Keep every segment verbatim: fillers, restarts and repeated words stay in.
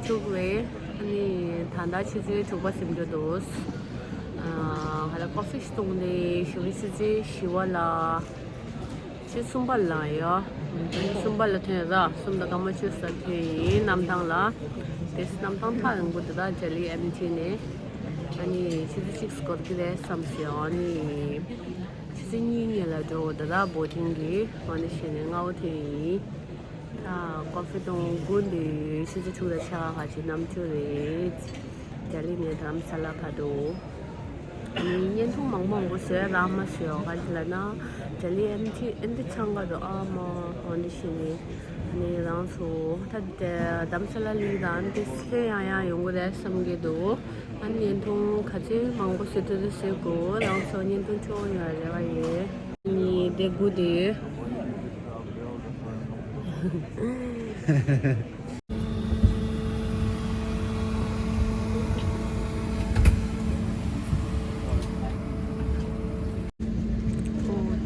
བཅུག་རེད། ཨ་ནི་ད་ལྟ་ཆུ་ཚོད་དྲུག་པ་ཟིན་འགྲོ་འདུག་ཨ་ཧ་ལ་ཀོ་ཧྥི་ཞིག་བཏུང་ནས་ཞོགས་ཀྱི་ཆུ་ཚོད་བཞི་པ་ལ། ཆུ་གསུམ་པ་ལ་ཡོད། གསུམ་པ་ལ་ཐོན་ར། གསུམ་དང་སྐར་མ་བཅུ་ས་ཐོན་ཡིན། གནམ་ཐང་ལ། དེ་གནམ་ཐང་ཐག་རིང་པོ་འདུག་ད་ཇ་ལི་ཨེམ་ཐི་ནས། ཨ་ནི་ཆུ་ཚོད་གཅིག་འགོར་གི་རེད་བསམ་སོང་། ཨ་ནི་ཆུ་ཚོད་གཉིས་ཉིན་ལ་འགྲོ་ད་ད་བོ་ཊིང་གི། ཨ་ནི་བྱས་ནས་སྔ་པོ་ཐོན་ཡིན། ད་ཀོ་ཧྥི་བཏུང་དགོས་འདུག་ཆུ་ཚོད་དྲུག་དང་ཕྱེད་ཀ་ཅིག་གནམ་གྲུ་རེད། ལྡི་ལི་ནས་རྡ་རམ་ས་ལ་བར་དུ། ཨ་ནི་བརྙན་ཐུང་མང་མང་པོ་བཟོས་རག་མ་སོང་། ག་རེ་ལབ་ན། ལྡི་ལི་ཨེམ་ཐི་ཨེམ་ཐི་འཚང་ཁ་འདུག་ཨ་མ་འོ་འདི་བྱས་ནས། ཨ་ནི་རང་ཚོ་ད་རྡ་རམ་ས་ལ་ལ་ཡིན་ད་ཨེམ་ཐི་ལྷོད་ཡང་ཡང་ཡོང་གི་རེད་བསམ་གྱི་འདུག་ཨ་ནི་བརྙན་ཐུང་ག་ཚོད་མང་པོ་བཟོ་ཐུབ་ཐུབ་བཟོ་དགོས། རང་ཚོ་བརྙན་ཐུང་ཆོག་ཡོད་རེ་བ་ཡོད། ཨ་ནི་དེ་དགུ་དེ། ཨོ་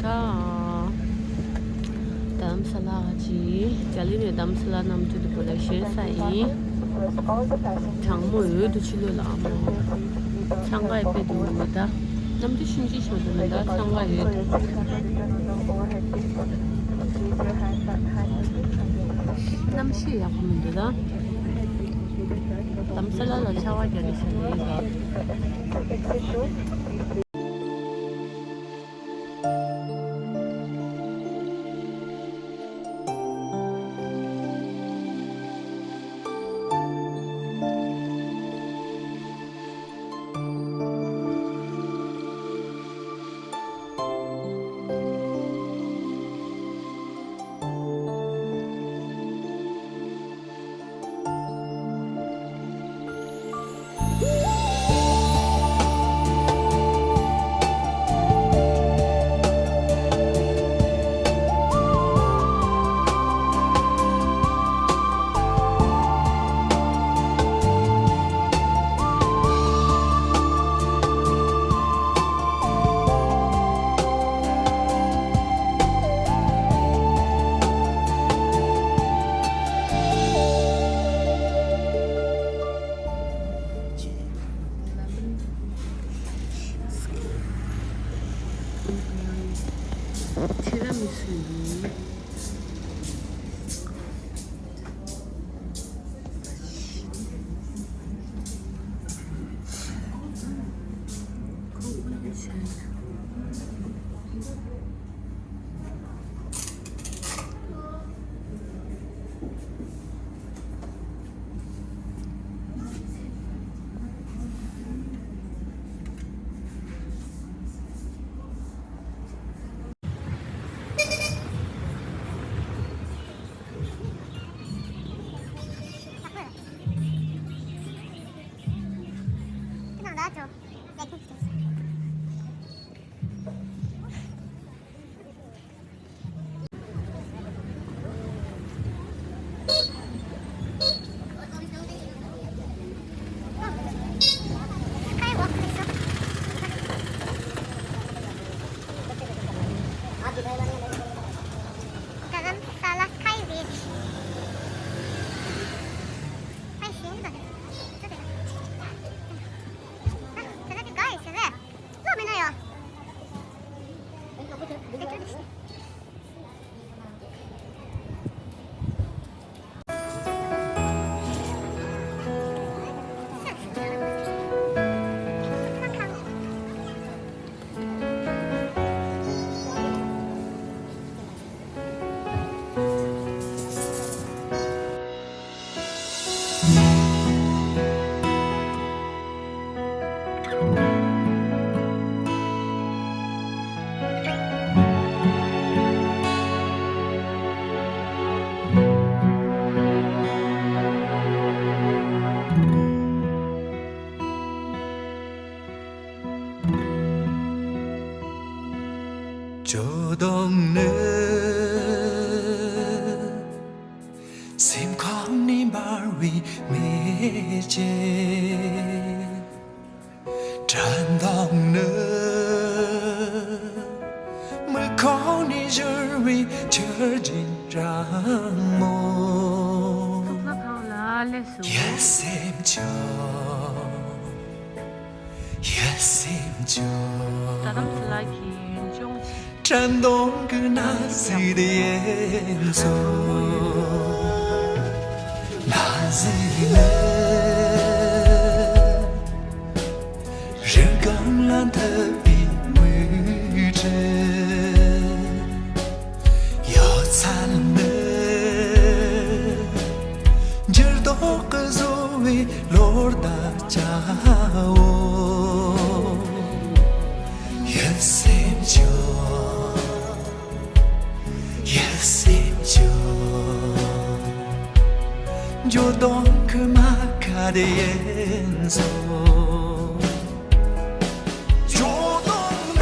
ད། རྡ་རམ་ས་ལ་ཅིག་ལྡི་ལི་ནས་རྡ་རམ་ས་ལ་གནམ་གྲུ་དེ་པོ་ལ་ཞོན་ས་ཡིན། གྲང་མོ་འོད་དུ་ཕྱི་ལོགས་ལ་ཨ་མ། འཚང་ཁ་ཡི་དཔེ་འདུག་ད། གནམ་གྲུ་ཤིང་ཤིང་ཤོར་དུ་མི་འདུག་འཚང་ཁ་ཡོད། གནམ་གཤིས་ཡག་པོ་མི་འདུག་ད། རྡ་རམ་ས་ལ་ལ་ཆར་པ་རྒྱག་གི་ཤར་ནས་ཡོད། ཐི་ར་མི་སུ་ཡིན། Dharamsala Sky Beach. Ay, şey mi? ཇོ་དང་ནི། སེམས་ཁོང་ནས་འབར་བའི་མེ་ལྕེ། དྲན་དང་ནི། མིག་ཁོང་ནས་བཞུར་བའི་ཆར་ཆེན་གྲང་མོ། ཨ་ལས་སུ། ཡ་སེམས་ཆོས། ཡ་སེམས་ཆོས། རྡ་རམ་ས་ལ་གི་ཡུལ་ལྗོངས། དྲན་གདུང་གི་ན་ཟི་དེ་ཡན་ཚོ། ན་ཟི་ལེ། རི་སྒང་ལ་འཐིབས་པའི་མུ་ཏིག་ཡོད་ཚད་ནི། འགྱུར་ལྡོག་གི་བཟོ་བའི་ལོ་ཟླ་བྱ་བོ། ཡིད་སེམས་ཆོས། ཡིད་སེམས་ཆོས། འགྱུར་ལྡོག་གི་མ་ཁ་དེ་ཡན་ཚོ། འགྱུར་ལྡོག་ན།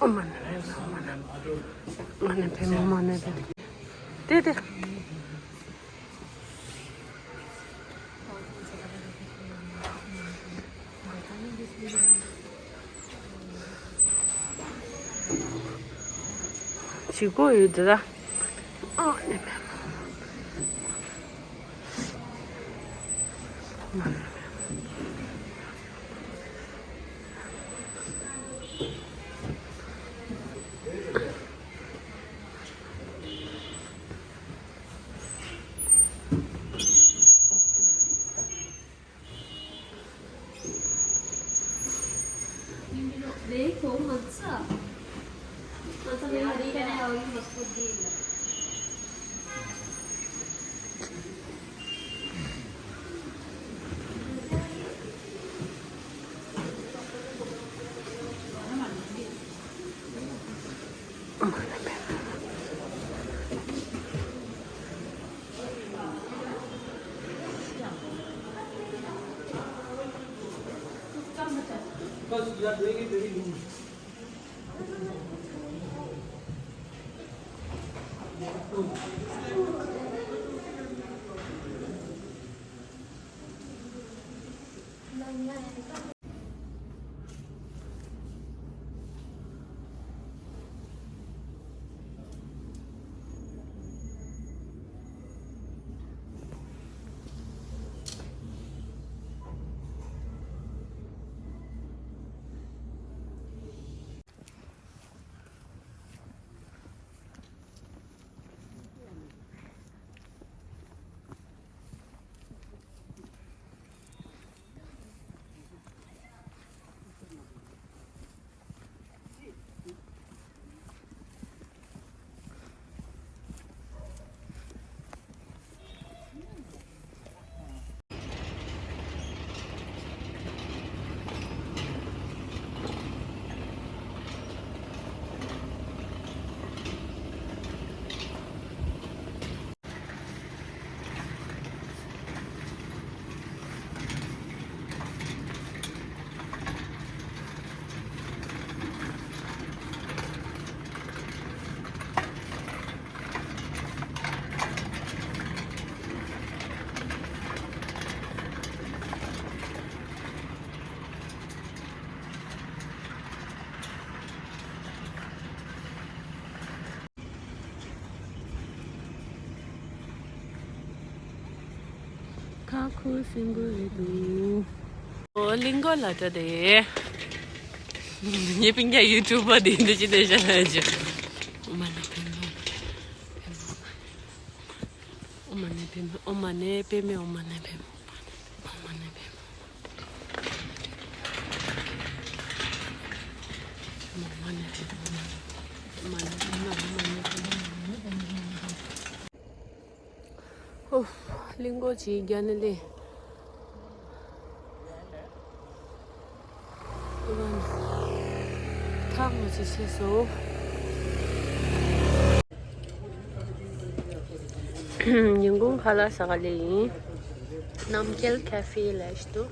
ཨོཾ་མ་ཎི་པདྨེ། ཨོཾ་མ་ཎི་པདྨེ། ཨོཾ་མ་ཎི་པདྨེ། ཏེ་ཏེ། ཞིག་པོ་ཡོད་དེ་ད། ཨོཾ་མ་ཎི་པདྨེ། ཁ་ཁུ་སིང་གུ་རེད་འདུག་ཨོ་གླིང་སྐོར་ལ་འགྲོ་དེ། ངའི་སྤུན་ཀྱག་ཡུ་ཊུབ་པ་དེ་འདི་ཅི་དེ་བྱ་ན་ཅི། ཨོཾ་མ་ཎི་པདྨེ། ཨོཾ་མ་ཎི་པདྨེ། ཨོཾ་མ་ཎི་པདྨེ། ཨོཾ་མ་ཎི་པདྨེ། ཨོཾ་མ་ཎི་པདྨེ། ཨོཾ་མ་ཎི་པདྨེ། ཨོཾ་མ་ཎི་པདྨེ། ཨོཾ་མ་ཎི་པདྨེ། ཨོཾ་མ་ཎི་པདྨེ། ཨོཾ་མ་ཎི་པདྨེ། ཨོ། གླིང་སྐོར་བྱེད་རྒྱ་ནི་ལས། ཐག་མ་ཆད་ཆད་སོང་། ཉིན་གུང་ཁ་ལག་ཟ་ག་སླེབས་ཡིན། རྣམ་རྒྱལ་ཁེ་ཧྥེ་ལ་ཞིག་འདུག་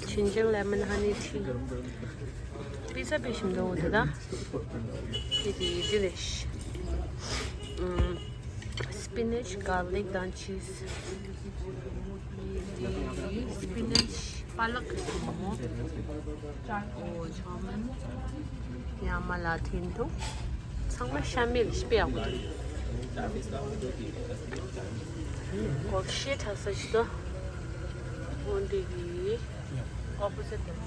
ཇིན་ཇར་ལེ་མོན་ཧ་ནི་ཊི། པི་ཛ་དཔེ་ཞིམ་འདུག་འོ་དེ་ད། དེ་དེ་དེ་རེད། ཨམ། སི་པི་ནེཆ་གར་ལིག་དང་ཆིས། དེ་སི་པི་ནེཆ་པ་ལག་གི་ཐུང་མོ། ཨོ་ཆོ་མེན། ཡ་མ་ལ་ཐིན་ཐུང་། ཚང་མ་ཤ་མེད་ལ་ཤི་པེ་ཡག་པོ་འདུག་གོ་ཤེས་ཁྲ་ས་ཞིག་ཏུ། འོན་ཏེ་གི་ཨོ་པོ་སི་ཊི་དེ།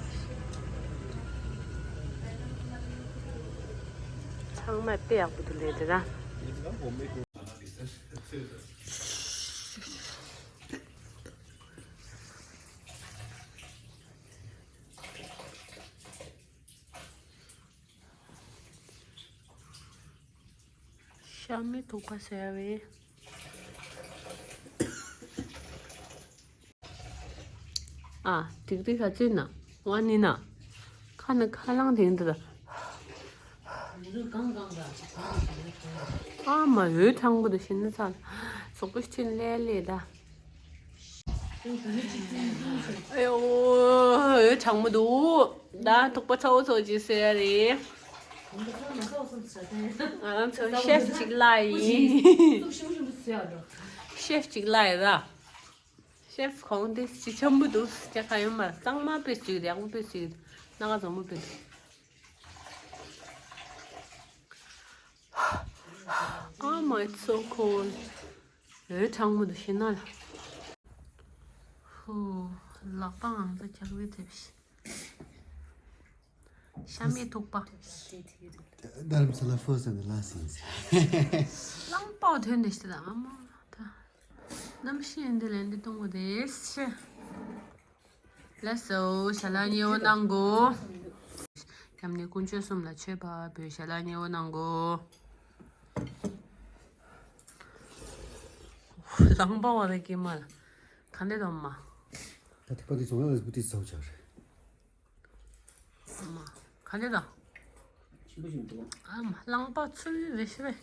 ཚང་མ་དཔེ་ཡག་པོ་འདུག་ལས་དེ་ར། ཤ་མེད་ཐུག་པ་ཟེར་བས། ཨ། ཏིག་ཏིག་ག་ཚོད་ན། ཝ་ནི་ན། ཁ་ན་ཁ་ལང་དེ་འདི་ལ། ཨ་མ་འོད་ཚང་པོ་དུ་ཤི་ན་ཚ། སོག་པོ་ཤི་ན་ལེ་ལེ་ད། ཨེ་ཡོ། འོད་ཚང་པོ་འདུག་ད་ཐུག་པ་ཚ་བོ་ཚོ་ཅི་ཟེར་རེད། ང་རང་ཚོ་ཤེབ་ཅིག་ལ་ཡིན། ཤེབ་ཅིག་ལ་ཡིན་ར། ཤེབ་གོང་དེ་ཅི་ཆམ་པོ་འདུག་ཅ་ཁ་ཡོད་མ་གཙང་མ་དཔེ་ཅིག་རེད། ཡག་པོ་དཔེ་ཅིག་སྣ་ཁ་འཛོམས་པོ་དཔེ་འདུག Oh my, it's so cold. འོད་གྲང་མོ་འདུག་ཤི་ན་ལ། ཧུ། ལག་པ་ང་ཚོ་འཁྱག་པའི་ཐེབས་ཤི། ཤ་མེད་ཐུག་པ། Dharamsala first and the last is. རླངས་པ་ཐོན་ནས་ཤི་ད་ཨ་མ་ད། གནམ་གཤིས་འདི་ལས་འདི་གཏོང་གི་རེད་ཤི། ལགས་སོ། ཞལ་ལག་མཉེས་པོ་གནང་གོ། ཁྱམ་ནི་དཀོན་མཆོག་གསུམ་ལ་མཆོད་པ་འབུལ། ཞལ་ལག་མཉེས་པོ་གནང་གོ། ལང་པ་བ་རེ་ཀི་མ་ལ། ག་འདྲེ་དོ་མ། ད་ཐིག་པ་འདི་བཙོང་ཡག་ལས་བུ་ཏི་ཚའུ་ཆག་རེད། མ། ག་འདྲེ་དོ། ཨ་མ་ལང་པ་ཚུལ་རེ་ཤི་རེ།